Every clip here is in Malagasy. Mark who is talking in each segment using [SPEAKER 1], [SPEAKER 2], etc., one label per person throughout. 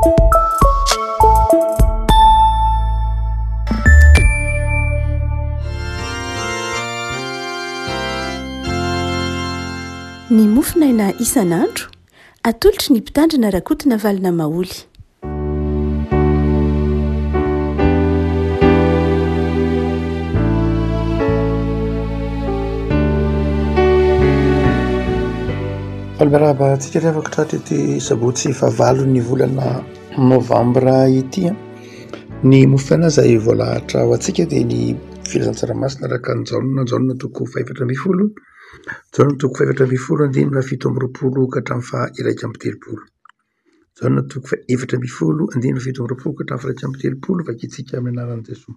[SPEAKER 1] Ny mofonaina isan'andro, atolotry ny Mpitandrina Rakotonavalona Maholy.
[SPEAKER 2] Faly miarahaba antsika ry havako tratra ity sabotsy fahavalon'ny volana novambra ity. Ny mofo aina izay voalahatra ho antsika dia ny filazantsara masina araka an'i Jaona, Jaona toko fahefatra ambin'ny folo, Jaona toko fahefatra ambin'ny folo andininy fahafito amby roapolo ka hatramin'ny faha 31. Jaona toko faha 14 andininy faha 27 ka hatramin'ny faha 31, vakintsika amin'ny anaran'i Jesoa.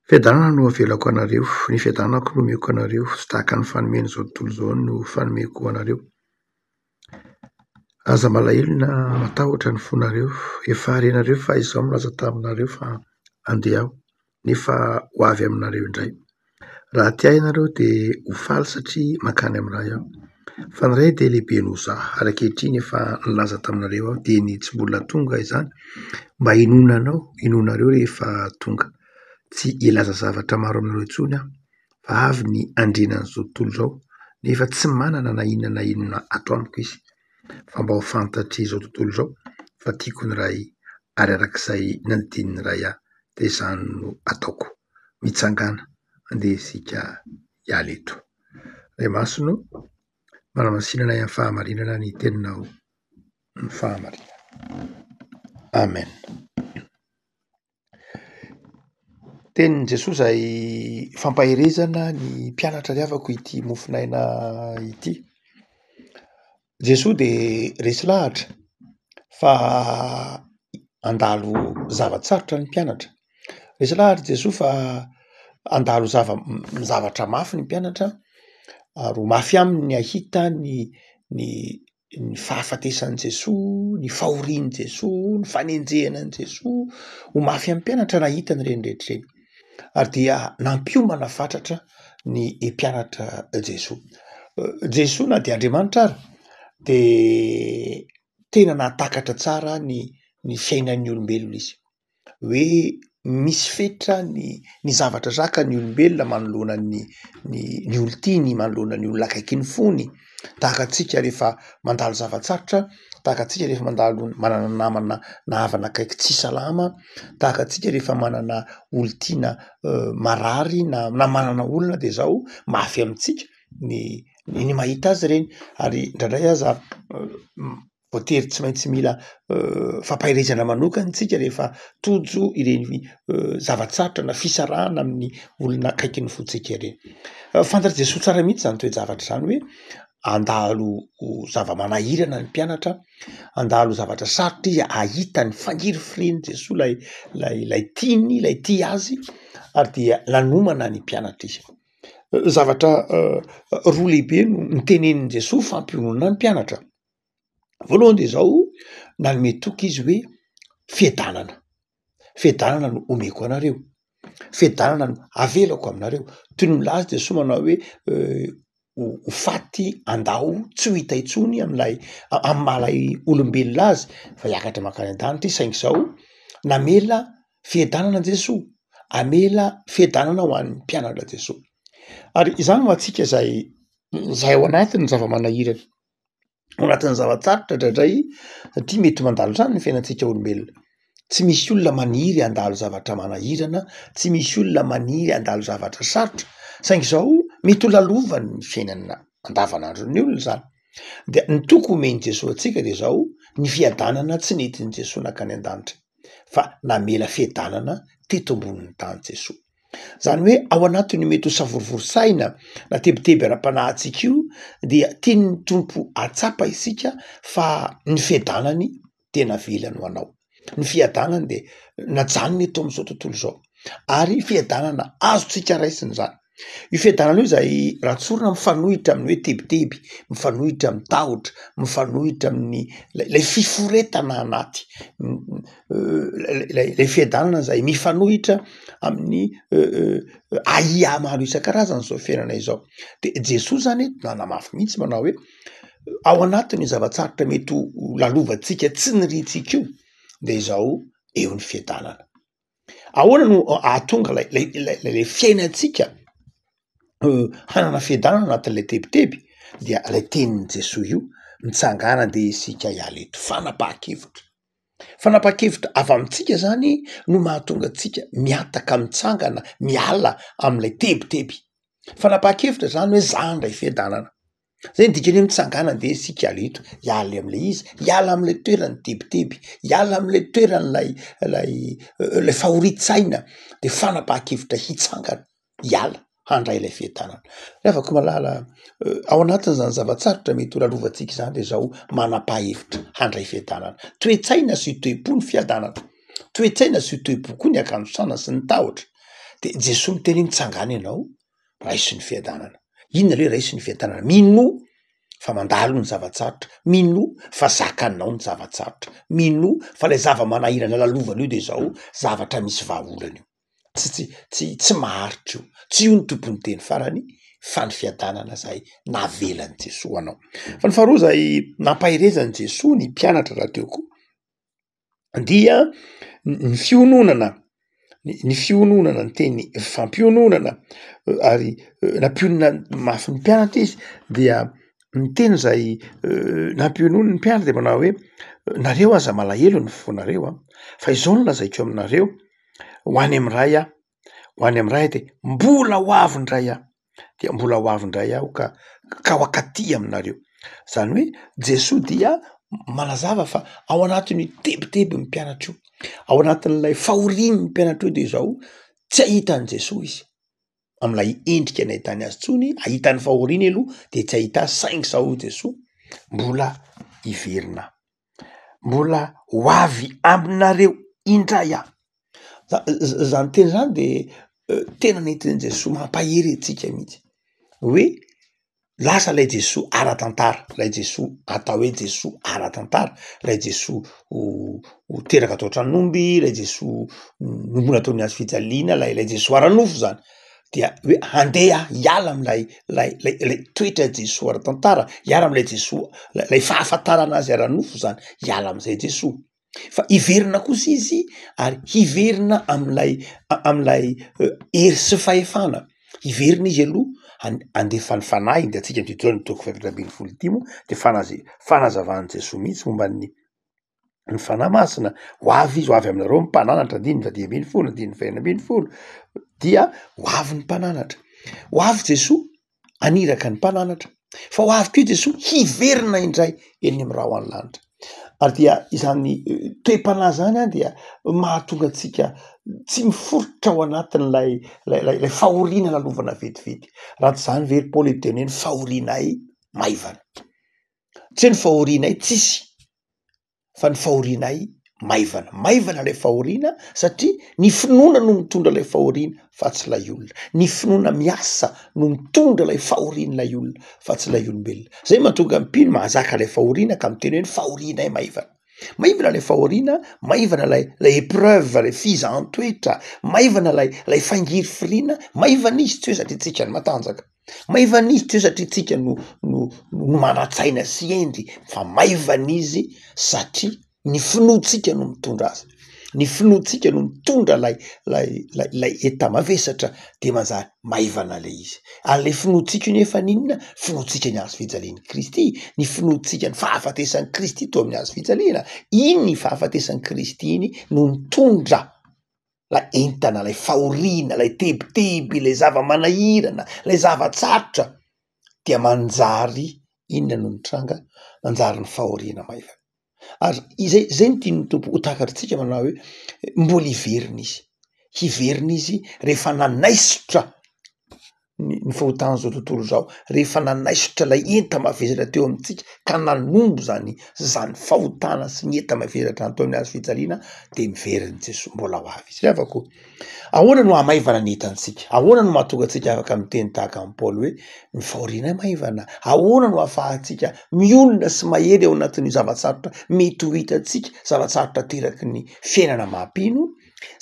[SPEAKER 2] Fiadanana no avelako anareo, ny fiadanako no omeko anareo, tsy tahaka ny fanomen'izao tontolo izao no fanomeko anareo. Aza malahelo na matahotra ny fonareo, efa renareo fa izaho milaza taminareo fa handeha aho. nefa ho avy aminareo indray. Raha tia ahy ianareo dia ho faly satria mankany amin'ny Ray aho. Fa ny Ray dia lehibe noho izaho, ary ankehitriny efa nilaza taminareo aho, dieny tsy mbola tonga izany, mba hinoananao, hinoanareo rehefa tonga. Tsy hilaza zavatra maro aminareo intsony aho, fa avy ny andrianan'izao tontolo izao, nefa tsy manana na inona na inona ato amiko izy, fa mba ho fantatr'izao tontolo izao fa tiako ny Ray, ary arak'izay nandidian'ny Ray ahy dia izany no ataoko. Mitsangàna, andeha isika hiala eto. Ray Masina ô, manamasina anay amin'ny fahamarinana ny teninao ny fahamarinana. Amen. Tenin'i Jesoa izay fampaherezana ny mpianatra ry havako ity mofonaina ity. Jesoa dia resy lahatra fa handalo zava-tsarotra ny mpianatra. Resy lahatra Jesoa fa handalo zava- zavatra mafy ny mpianatra ary ho mafy aminy ny hahita ny ny ny fahafatesan'i Jesoa, ny fahorian'i Jesoa, ny fanenjehana an'i Jesoa, ho mafy amin'ny mpianatra nahita an'ireny rehetra ireny. Ary dia nampiomana fatratra ny mpianatra Jesoa. Jesoa na dia Andriamanitra ary de tena nahatakatra tsara ny ny fiainan'ny olombelona izy. Hoe misy fetra ny ny zavatra zakan'ny olombelona manoloana ny ny ny olon-tiany, manoloana ny olona akaikin'ny fony, tahaka antsika rehefa mandalo zava-tsarotra, tahaka antsika rehefa mandalo manana namana na havana akaiky tsy salama, tahaka antsika rehefa manana olon-tiana marary na na manana olana de zao mafy amintsika ny ny mahita azy ireny ary indraindray aza voatery tsy maintsy mila fampaherezana manokana isika rehefa tojo ireny zava-tsarotra na fisarahana amin'ny olona akaikin'ny fontsika ireny. Fantatr'i Jesoa tsara mihitsy izany toe-javatra izany hoe handalo zava-manahirana ny mpianatra, handalo zavatra sarotra izy hahita ny fangirifirian'i Jesoa ilay ilay ilay tiany, ilay tia azy ary dia nanomana ny mpianatra izy. Zavatra roa lehibe no notenenin'i Jesoa fampiononana ny mpianatra. Voalohany de zao, nanome toky izy hoe fiadanana, fiadanana no omeko anareo, fiadanana no avelako aminareo, toy ny milaza Jesoa manao hoe ho ho faty andao tsy ho hita intsony am'lay amy maha lay olombelona azy fa hiakatra mankany an-danitra izy saingy zao namela fiadanana Jesoa, hamela fiadanana ho an'ny mpianatra Jesoa, ary izany ho antsika zay zay ao anatin'ny zava-manahirana. Ao anatin'ny zava-tsarotra indraindray satria mety mandalo izany ny fiainantsika olombelona, tsy misy olona maniry handalo zavatra manahirana, tsy misy olona maniry handalo zavatra sarotra, saingy izao mety ho lalovan'ny fiainana andavanandron'ny olona izany, de ny toky omen'i Jesoa antsika de zao, ny fiadanana tsy nentin'i Jesoa nankany an-danitra fa namela fiadanana teto ambonin'ny tany Jesoa. Zany hoe ao anatin'io mety ho savorovoro saina na tebiteby ara-panahintsika io dia tian'ny Tompo hahatsapa isika fa ny fiadanany dia navelany ho anao, ny fiadanany dia najanony eto amin'izao tontolo izao ary fiadanana azontsika raisina izany. Io fiadanana io izay raha tsorina mifanohitra amin'ny hoe tebiteby, mifanohitra amin'ny tahotra, mifanohitra amin'ny lay lay fiforetana anaty, lay lay fiadanana zay mifanohitra amin'ny ahiahy maro isan-karazany zao fiainana izao. De Jesoa zany eto nanamafy mihitsy manao hoe. ao anatin'io zava-tsarotra mety ho lalovantsika tsy niriantsika io de izao eo ny fiadanana. Ahoana no ahatonga lay lay lay lay fiainantsika hanana fiadanana anatin'ilay tebiteby? Dia ilay tenin'i Jesoa io, mitsangàna ndeha isika hiala eto, fanapahan-kevitra. Fanapahan-kevitra avy amintsika zany no mahatonga antsika mihataka mitsangana miala am'ilay tebiteby. Fanapahan-kevitra zany hoe za handray fiadanana. Zay ny dikany hoe mitsangàna ndeha isika hiala eto, hiala am'le izy, hiala am'le toeran'ny tebiteby, hiala am'le toeran'lay lay lay fahorian-tsaina de fanapahan-kevitra hitsangana hiala handray ilay fiadanana. Ry havako malala, ao anatin'izany zava-tsarotra mety ho lalovantsika izany de zao manam-pahevitra handray fiadanana. Toe-tsaina sy toe-po ny fiadanana, toe-tsaina sy toe-po koa ny hakanosana sy ny tahotra. De Jesoa miteny hoe mitsangàna ianao, raiso ny fiadanana. Inona le hoe raiso ny fiadanana? Minoa fa mandalo ny zava-tsarotra, minoa fa zakanao ny zava-tsarotra, minoa fa lay zava-manahirana lalovana io de zao zavatra misy vahaolana io, tsy tsy tsy tsy maharitra io, tsy io ny tompon'ny teny farany fa ny fiadanana zay navelan'i Jesoa ho anao. Fa ny faharoa zay nampaherezan'i Jesoa ny mpianatra rahateo koa dia ny fiononana, ny fiononana ny teny fampiononana ary nampionona mafy ny mpianatra izy dia ny teny zay nampionona ny mpianatra de manao hoe nareo aza malahelo ny fonareo an, fa izao no lazaiko aminareo ho any amy Ray aho, ho any amy Ray aho de mbola ho avy indray aho. dia mbola ho avy indray aho ka ka ho ankaty aminareo. Zany hoe Jesoa dia manazava fa ao anatin'io tebiteby ny mpianatra io, ao anatin'ilay fahorian'ny mpianatra io de zao tsy hahita an'i Jesoa izy am'ilay endrika nahitany azy intsony, hahita ny fahoriany aloha de tsy hahita azy saingy zao hoy Jesoa mbola hiverina aho. Mbola ho avy aminareo indray aho. Zany teny zany de tena nentin'i Jesoa mampahery antsika mihitsy hoe lasa lay Jesoa ara-tantara, lay Jesoa atao hoe Jesoa ara-tantara, lay Jesoa ho teraka tao an-tranon'omby, lay Jesoa nohomboana teo amin'ny hazo fijaliana, lay lay Jesoa ara-nofo zany dia hoe handeha hiala am'lay lay lay lay toetra Jesoa ara-tantara, hiala am'lay Jesoa lay fahafantarana azy ara-nofo zany, hiala am'izay Jesoa. Fa hiverina kosa izy ary hiverina am'ilay am'ilay hery sy fahefana, hiverina izy aloha an- handefa ny fanahiny de antsika amin'ity taona toko fahaefatra ambin'ny folo ity moa de fanaze- fanazavan'i Jesoa mihitsy momba ny ny fanahy masina, ho avy izy ho avy aminareo ny mpananatra andininy fahadimy ambin'ny folo, andininy fahenina ambin'ny folo dia ho avy ny mpananatra, ho avy Jesoa haniraka ny mpananatra, fa ho avy koa i Jesoa hiverina indray eny amin'ny rahona lanitra. Ary dia izany toe-panahy zany an dia mahatonga antsika tsy miforitra ao anatin'ilay lay lay lay fahoriana lalovana vetivety. Raha tsy izany ve ry Paoly hiteny hoe ny fahorianay maivana, tsy hoe ny fahorianay tsisy. fa ny fahorianay maivana, maivana ilay fahoriana satria ny finoana no mitondra ilay fahoriana fa tsy ilay olona, ny finoana miasa no mitondra ilay fahorian'ilay olona fa tsy ilay olombelona, zay mahatonga ny mpino mahazaka ilay fahoriana ka miteny hoe ny fahorianay maivana, maivana ilay fahoriana, maivana ilay ilay epreuve ilay fizahan-toetra, maivana ilay ilay fangirifiriana, maivana izy tsy hoe satria tsika no matanjaka. Maivana izy tsy hoe satria tsika no no no manan-tsaina sy hendry fa maivana izy satria ny finoantsika no mitondra azy, ny finoantsika no mitondra lay lay lay lay enta-mavesatra de manjary maivana le izy, ary le finoantsika io nefa n'inona? Finoantsika ny hazo fijalian'i Kristy, ny finoantsika ny fahafatesan'i Kristy teo amin'ny hazo fijaliana, iny fahafatesan'i Kristy iny no nitondra lay entana, lay fahoriana, lay tebiteby, lay zava-manahirana, lay zava-tsarotra dia manjary inona no mitranga? Manjary ny fahoriana maivana. Ary izay zay no tian'ny Tompo ho takatritsika manao hoe mbola hiverina izy, hiverina izy rehefa nanaisotra ny ny fahotan'izao tontolo izao, rehefa nanaisotra ilay enta-mavesatra teo amintsika ka nanombo zany zany fahotana sy ny enta-mavesatra teo amin'ny hazo fijaliana de miverina Jesoa, mbola ho avy izy. Ry havako, ahoana no hahamaivana ny entantsika? Ahoana no mahatonga antsika afaka miteny tahaka an'i Paoly hoe ny fahorianay maivana? Ahoana no ahafahantsika mionona sy mahery ao anatin'io zava-tsarotra mety ho hitantsika, zava-tsarotra ateraky ny fiainana maha-mpino?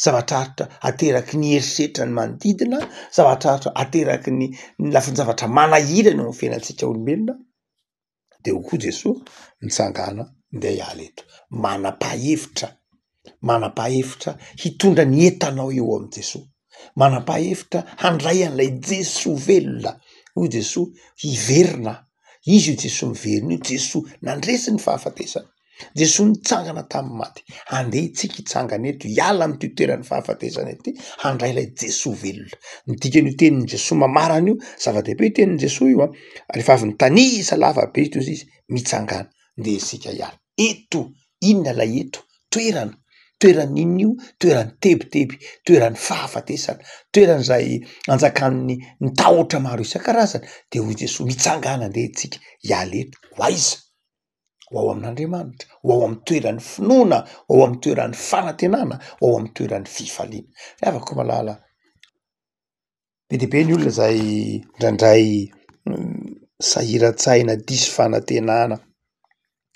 [SPEAKER 2] Zava-tsarotra ateraky ny herisetra ny manodidina, zava-tsarotra ateraky ny ny lafin-javatra manahirana eo amin'ny fiainantsika olombelona. De hoy koa Jesoa, mitsangàna, ndeha hiala eto. Manam-pahevitra, manam-pahevitra hitondra ny entanao eo amin'i Jesoa. Manam-pahevitra handray an'ilay Jesoa velona. Hoy Jesoa, hiverina aho. Izy io Jesoa miverina io, Jesoa nandresy ny fahafatesana, Jesoa nitsangana tamin'ny maty. Andeha itsika hitsangana eto, hiala amin'ity toeran'ny fahafatesana ity, handray ilay Jesoa velona. Ny dikan'io tenin'i Jesoa mamarana io, zava-dehibe io tenin'i Jesoa io an, rehefa avy nitanisa lava be izy izy, mitsangàna, ndeha isika hiala eto. Inona ilay eto? Toerana, toerana inona io? Toeran'ny tebiteby, toeran'ny fahafatesana, toerana izay anjakan'ny ny tahotra maro isan-karazany, de hoy Jesoa mitsangàna andeha isika hiala eto, ho aiza? Ho ao amin'Andriamanitra, ho ao amin'ny toeran'ny finoana, ho ao amin'ny toeran'ny fanantenana, ho ao amin'ny toeran'ny fifaliana. Ry havako malala, Be dia be ny olona izay indraindray sahiran-tsaina, diso fanantenana.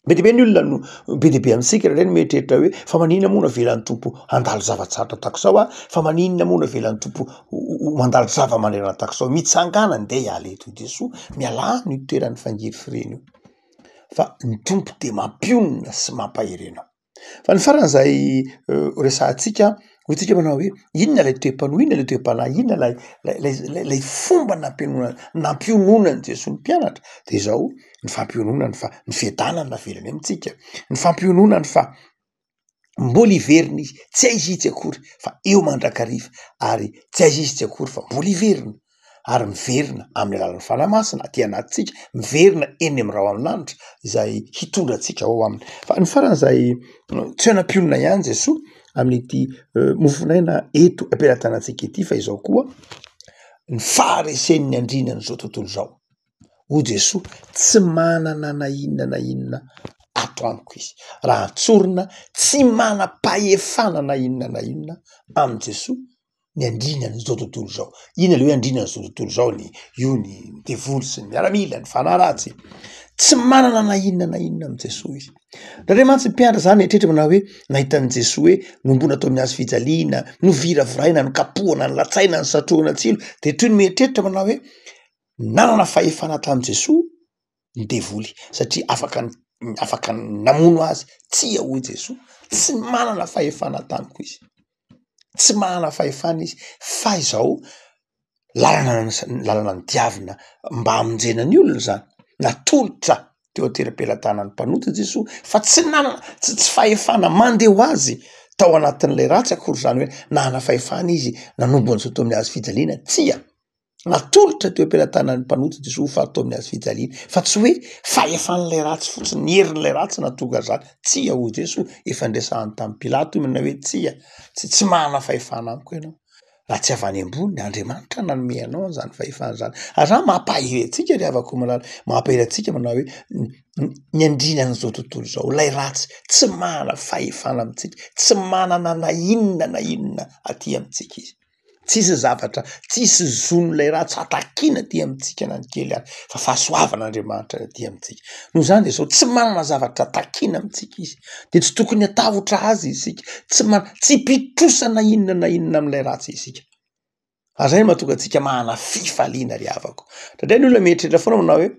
[SPEAKER 2] Be dia be ny olona no, be dia be amintsika indraindray no mieritreritra hoe fa maninona moa no avelan'ny Tompo handalo zava-tsarotra tahaka izao aho? Fa maninona moa no avelan'ny Tompo ho mandalo zava-manahirana tahaka izao? Mitsangàna ndeha hiala eto i Jesoa, mialà amin'io toeran'ny fangirifiriana io fa ny Tompo dia mampionona sy mampahery anao. Fa ny farany izay resahantsika, hoy tsika manao hoe inona ilay toe-panohy, inona ilay toe-panahy, inona ilay lay lay lay fomba nampionona nampiononan'i Jesoa ny mpianatra de izao ny fampiononany fa ny fiadanana navelany amintsika, ny fampiononany fa mbola hiverina izy, tsy aiza izy akory fa eo mandrakariva ary tsy aiza izy tsy akory fa mbola hiverina. ary miverina amin'ny alalan'ny Fanahy Masina aty anatintsika, miverina eny amin'ny rahona lanitra izay hitondra antsika ao aminy. Fa ny farany izay tsy hanam-pionona ihany Jesoa amin'ity mofonaina eto am-pelatanantsika ity fa izao koa ny faharesen'ny andriana an'izao tontolo izao. Hoy Jesoa, tsy manana na inona na inona ato amiko izy. Raha tsorina, tsy manam-pahefana na inona na inona amin'i Jesoa ny andrinan'izao tontolo izao. Inona le hoe andrinan'izao tontolo izao? Ny io ny devoly sy ny miaramila, ny fanahy ratsy. Tsy manana na inona na inona amin'i Jesoa izy. Indraindray mantsy ny mpianatra zany mieritreritra manao hoe nahita an'i Jesoa hoe nombona tao amin'ny hazo fijaliana, noviraviraina, nokapohana, nolatsaina, nosatrohana tsilo, de toy ny mieritreritra manao hoe nanana fahefana tamin'i Jesoa ny devoly satria afaka afaka namono azy. Tsia hoy Jesoa, tsy manana fahefana tamiko izy. Tsy manana fahefana izy fa izao lalana lalana nodiavina mba hamonjena ny olona zany, natolotra teo an-telam-pelatanan'ny mpanota Jesoa fa tsy nanana tsy tsy fahefana mandeha ho azy tao anatin'ilay ratsy akory zany hoe nanana fahefana izy nanombo an'izao teo amin'ny hazo fijaliana, tsia. Natolotra teo am-pelatanan'ny mpanota Jesoa ho faty teo amin'ny hazo fijaliana, fa tsy hoe fahefan'ilay ratsy fotsiny, ny herin'ilay ratsy nahatonga an'izany. Tsia, hoy Jesoa, efa niresahany tamin'i Pilato io manao hoe tsia, tsy tsy manana fahefana amiko ianao, raha tsy avy any ambony, Andriamanitra nanome anao an'izany fahefana izany. Ary izany mampahery antsika ry havako malala, mampahery antsika manao hoe ny andrinan'izao tontolo izao, ilay ratsy tsy manana fahefana amintsika, tsy manana na inona na inona aty amintsika izy. Tsisy zavatra, tsisy zon'ilay ratsy hatakiana aty amintsika na ny kely ary fa fahasoavan'Andriamanitra ny aty amintsika. Noho izany de zao, tsy manana zavatra takiana amintsika izy, de tsy tokony hatahotra azy isika, tsy mana- tsy mpitrosa na inona na inona amin'ilay ratsy isika. Ary zay no mahatonga antsika manana fifaliana ry havako. Indraindray ny olona mieritreritra foana manao hoe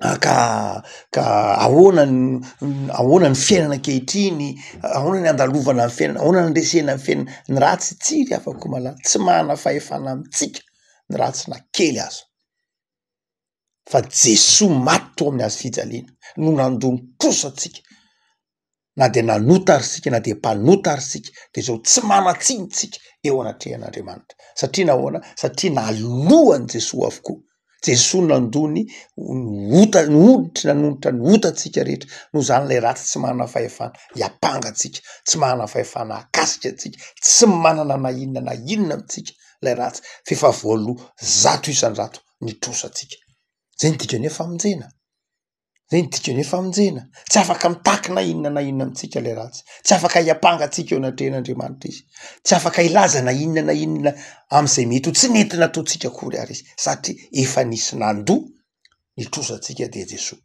[SPEAKER 2] Ka ka ahoana ny ahoana ny fiainana ankehitriny, ahoana ny andalovana ny fiainana, ahoana ny andresena ny fiainana, ny ratsy tsy ry havako malala, tsy manana fahefana amintsika ny ratsy na kely aza, fa Jesoa maty teo amin'ny hazo fijaliana no nandoa ny trosantsika. na dia nanota ary isika na dia mpanota ary isika de zao tsy manan-tsiny tsika eo anatrehan'Andriamanitra satria nahoana? Satria naloan'i Jesoa avokoa, Jesoa nandoa ny ota ny hoditry nanonitra ny otantsika rehetra, noho izany ilay ratsy tsy manana fahefana hiampanga antsika, tsy manana fahefana hahakasika antsika, tsy manana na inona na inona amintsika ilay ratsy f'efa voaloa 100% ny trosantsika, zay ny dikany hoe famonjena. Zay ny dikany hoe famonjena. Tsy afaka mitaky na inona na inona amintsika ilay ratsy. Tsy afaka hiampanga antsika eo anatrehan'Andriamanitra izy. Tsy afaka hilaza na inona na inona amin'izay mety ho tsy nety nataontsika akory ary izy, satria efa nisy nandoa ny trosantsika dia Jesoa.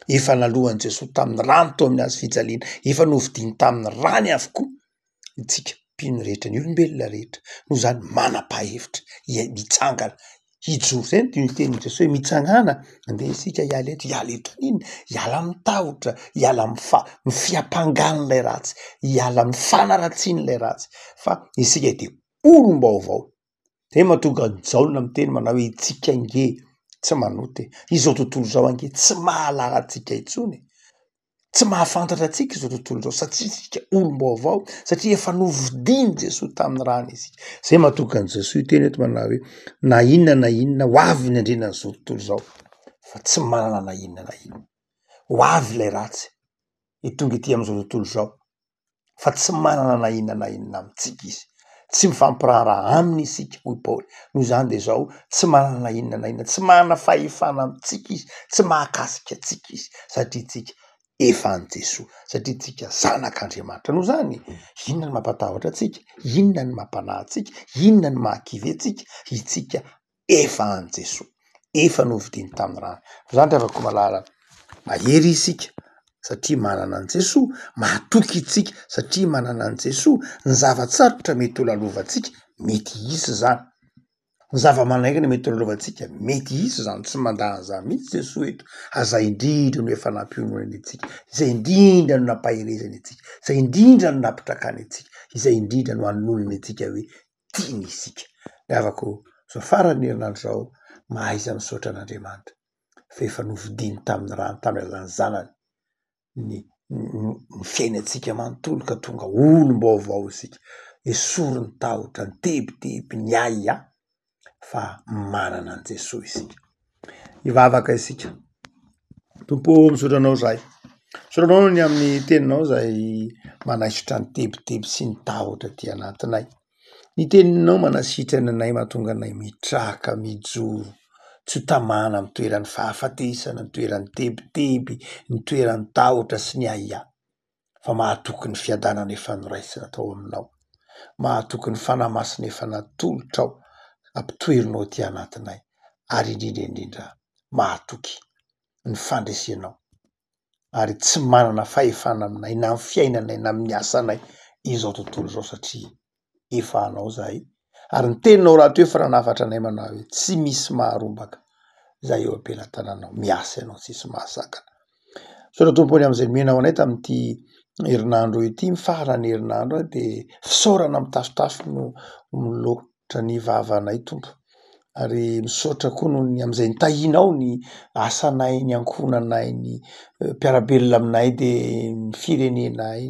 [SPEAKER 2] Efa naloan'i Jesoa tamin'ny rany teo amin'ny hazo fijaliana, efa novidiany tamin'ny rany avokoa isika mpino rehetra, ny olombelona rehetra. Noho izany manam-pahefitra hitsangana. Hijoro, zay no tenin'i Jesoa hoe mitsangàna, andeha isika hiala eto, hiala eto amin'inona? Hiala amin'ny tahotra, hiala amin'ny fa- ny fiampangan'ilay ratsy, hiala amin'ny fanaratsian'ilay ratsy, fa isika dia olom-baovao. Zay mahatonga an'i Jaona miteny manao hoe itsika ange tsy manota e, izao tontolo izao ange tsy mahalala antsika intsony e. Tsy mahafantatra antsika izao tontolo izao satria isika olom-baovao, satria efa novidian'i Jesoa tamin'ny rany isika. Zay mahatonga an'i Jesoa hiteny eto manao hoe na inona na inona ho avy ny andrianan'izao tontolo izao fa tsy manana na inona na inona. Ho avy ilay ratsy hitonga ety amin'izao tontolo izao fa tsy manana na inona na inona amintsika izy. Tsy mifampiraharaha aminy isika hoy Paoly. Noho izany dia izao, tsy manana na inona na inona, tsy manana fahefana amintsika izy, tsy mahakasika antsika izy satria tsika efa an'i Jesoa, satria tsika zanak'Andriamanitra. Noho izany, inona no mampatahotra antsika? Inona no mampanahy antsika? Inona no mahakivy antsika? Itsika efa an'i Jesoa, efa novidiany tamin'ny rany. Fa zany ry havako malala, mahery isika satria manana an'i Jesoa, mahatoky isika satria manana an'i Jesoa, ny zava-tsarotra mety ho lalovantsika, mety hisy zany, ny zava-manaingana mety ho lalovantsika, mety hisy zany, tsy mandà an'izany mihitsy Jesoa eto, ary zay indrindra no efa nampiononany antsika, izay indrindra no nampaherezany antsika, izay indrindra no nampitrakany antsika, izay indrindra no anolony antsika hoe tiany isika. Ry havako, izao faran'ny herinandro izao, mahaiza misaotra an'Andriamanitra fa efa novidiany tamin'ny rany, tamin'ny alalan'ny Zanany, ny ny fiainantsika manontolo ka tonga olom-baovao isika. Esory ny tahotra, ny tebiteby, ny ahiahy fa manana an'i Jesoa isika. Hivavaka isika. Tompo ô, misaotra anao izahay. Misaotra anao ny amin'ny teninao izay manaisotra ny tebiteby sy ny tahotra aty anatinay. Ny teninao manasitrana anay mahatonga anay mitraka, mijoro, tsy ho tamana amin'ny toeran'ny fahafatesana, ny toeran'ny tebiteby, ny toeran'ny tahotra sy ny ahiahy. Fa mahatoky ny fiadanana efa noraisina tao aminao, mahatoky ny Fanahy Masina efa natolotrao ampitoerinao aty anatinay, ary indrindra indrindra mahatoky ny fandresenao, ary tsy manana fahefana aminay na amin'ny fiainanay na amin'ny asanay izao tontolo izao satria efa anao zahay ary ny teninao rahateo efa nanafatra anay manao hoe tsy misy maharombaka zay eo am-pelatananao, miasa ianao tsisy mahasakana. Misaotra Tompo ny amin'izay nomenao anay tamin'ity herinandro ity, mifarana ny herinandro de fisaorana mitafotafo no miloatra ny vavanay Tompo ary misaotra koa noho ny amin'izay nitahianao ny asanay, ny ankohonanay, ny mpiara-belona aminay de ny firenenay,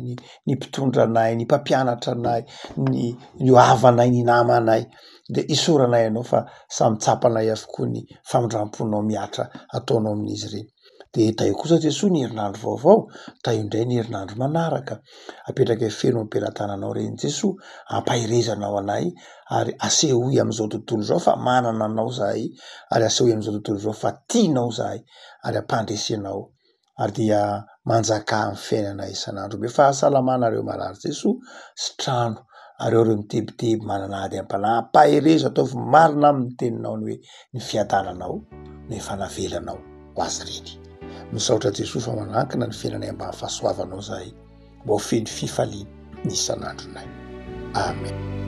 [SPEAKER 2] ny mpitondra anay, ny mpampianatra anay, ny ny havanay, ny namanay de isaoranay anao fa samy tsapanay avokoa ny famindram-ponao mihatra ataonao amin'izy ireny. De tahio kosa Jesoa ny herinandro vaovao, tahio indray ny herinandro manaraka, apetraka feno am-pelatananao reny Jesoa, ampaherezanao anay ary asehoy amin'izao tontolo izao fa manana anao zahay, ary asehoy amin'izao tontolo izao fa tianao zahay, ary ampandresenao, ary dia manjakà amin'ny fiainana isan'andro. Omeo fahasalamana ireo marary Jesoa, sitrano ary ao ireo mitebiteby manana ady am-panahy, ampaherezo, ataovy marina aminy ny teninao ny hoe ny fiadananao no efa navelanao ho azy ireny. Misaotra Jesoa fa manankina ny fiainanay ambany fahasoavanao zahay mba ho feno fifaliana ny isan'andronay. Amen.